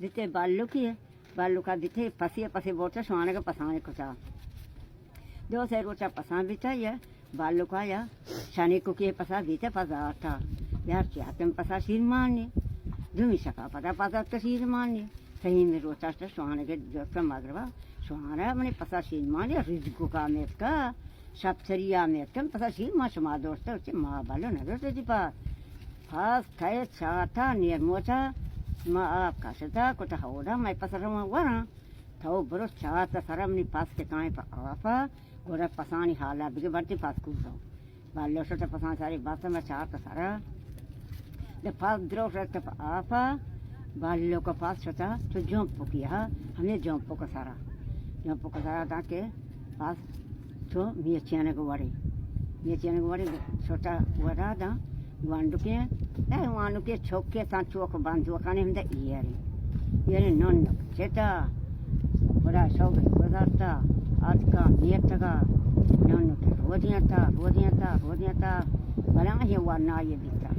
دیتے بالوکی، بالوکا دیتے پسی، پسی بوتا شوانگ پسانی کتا۔ دو سے روچا پسان بیتا یا بالوکا یا شانی کوکی پسا بیتا پس آتا۔ یار چیاتم پسا شیر مانی۔ دومی شپا پدا پس آتا شیر مانی۔ سہیمی روچا شتا شوانگ دوستا مغربا شوانگا منی پسا شیر مانی رزگو کا میتکا۔ شپ سری آ میتکن پسا شیر ما شما دوست چی ما بالو ندوست چی پاس۔ پاس کئے چاتا نیرموچا ما آپ کشتا کتا ہودا مئے پسا رواں وراں۔ تو برو چاتا سرا منی پاس ٹکائیں پہ آپا، گڑا پسانی حالا بگے برتی پاس کوزو۔ بالو شتا پسان ساری باسا ما چاتا سرا۔ دے پاس درو شتا پہ آپا، بالو کا پاس شتا تو جمپ کیا، ہمیں جمپ کا سرا۔ جمپ کا سرا تاکہ پاس تو میچینگ وڑے۔ میچینگ وڑے شتا وڑا دا گوانڈکے، اے وانڈکے چوکے سان چوک باندوکانے ہم دا ایرے۔ ایرے نون چتا، وڑا شوق گزارتا، آتکا میتگا، نون کے رودیاں تا، رودیاں تا، رودیاں تا، بلا ہی ورنا یہ بیتا۔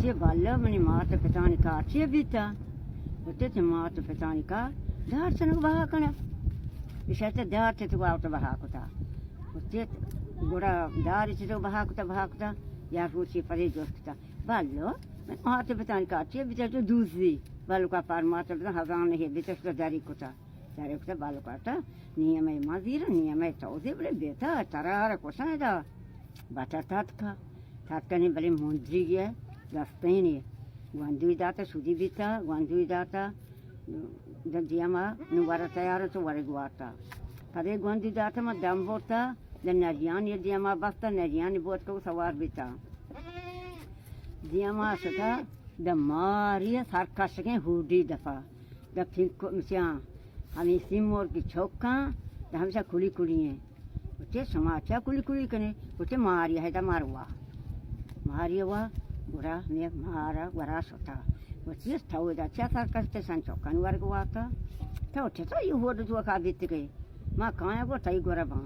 چے بالو منی مات پتانی کار چے بیتا؟ گوشتے، چہ مات پتانی کار دار چنگ بہا کنہ۔ اشارت دار چہ تو آوت بہا کتا۔ گوشتے، گڑا دار چہ تو بہا کتا، بہا کتا، یا روچی پرے جوش کتا۔ بالو، من مات پتانی کار چے بیتا تو دوزی۔ بالو کا پار مات پتان ہزان نہیں بیتا تو داری کتا۔ داری کتا بالو کارتا، نیمے ما زیر، نیمے تو زیر بلے بیتا، ترار کشان دا۔ بچا تاتکا، تاتکا نی بلے مندری گیا، دستینی۔ گوندوی داتا، شدی بیتا، گوندوی داتا، د-، دیما نو ورا تیار تو ورگ وارتا۔ پدے گوندوی داتا ما دم بوتا، د نریانی دیما بستا، نریانی بوت کو سوار بیتا۔ دیما شتا، د ماری سرکشگیں ہوڈی دپا۔ د پنکو مچاں، ہمیں سیمور کی چوکاں، د ہمیشہ کلی کلی ہیں۔ گوشتے، شما چا کلی کلی کنے؟ گوشتے، ماری ہے دا ماروا۔ ماری وا، گڑا میں مارا گڑا شتا۔ گوشتے، تو دا چا سر کشتے سن چوکن ورگ واتا؟ تو چطور یہ ہوڈ تو کا بیت گئے؟ ما کایا گو تئی گڑا باں۔